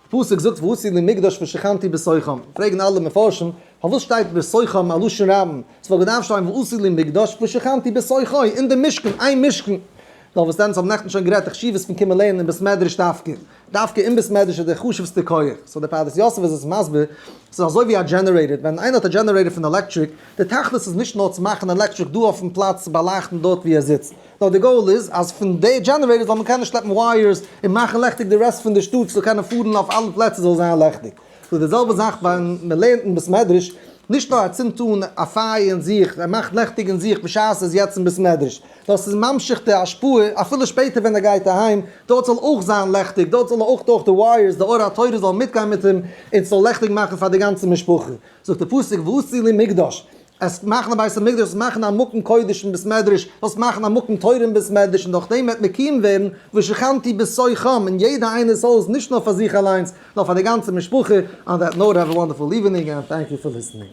פסוק זאגט ועשו לי מקדש ושכנתי בתוכם, פרעגן אלע מפרשים פארוואס שטייט בתוכם א לשון רבים, ס'וואלט געדארפט שטיין ועשו לי מקדש ושכנתי בתוכו, אין די משכן, איין משכן. נאר וואס דען, ס'האבן נעכטן שוין גערעדט די חשיבות פון קומען לערנען אין בית מדרש דווקא, דווקא אין בית מדרש איז די חשוב'סטע כח, so דער פרדס יוסף איז עס מסביר, ס'איז אזוי ווי א generator, ווען איינער האט א generator פון עלעקטריק, די תכלית איז נישט נאר צו מאכן עלעקטריק דא אויפן פלאץ צו באלייכטן דארט ווי ער זיצט, נאר די goal איז אז פון די generator זאל מען קענען שלעפן wires און מאכן לעכטיג די rest פון די שטאט ס'זאל קענען פארן אויף אלע פלעצער זאל זיין לעכטיג. so די זעלבע זאך ווען מען לערנט אין בית מדרש, נישט נאר ער צינדט אן א פייער אין זיך, ער מאכט לעכטיג אין זיך בשעת ער איז יעצט אין בית מדרש, נאר ס'איז ממשיך די השפעה אפילו שפעטער ווען ער גייט אהיים, דארט זאל אויך זיין לעכטיג, דארט זאל אויך דורך די wires די אור התורה זאל מיטגיין מיט אים און ס'זאל לעכטיג מאכן פאר די גאנצע משפחה. זאגט די פסוק ועשו לי מקדש, עס מאכן א בית המקדש, זאלסט מאכן א מקום קודש אין בית מדרש, זאלסט מאכן א מקום תורה אין בית מדרש, און דורך דעם וועט מקוים ווערן ושכנתי בתוכם, אין יעדע איינער'ס הויז, נישט נאר פאר זיך אליינס, נאר פאר די גאנצע משפחה, on that note have a wonderful evening and thank you for listening.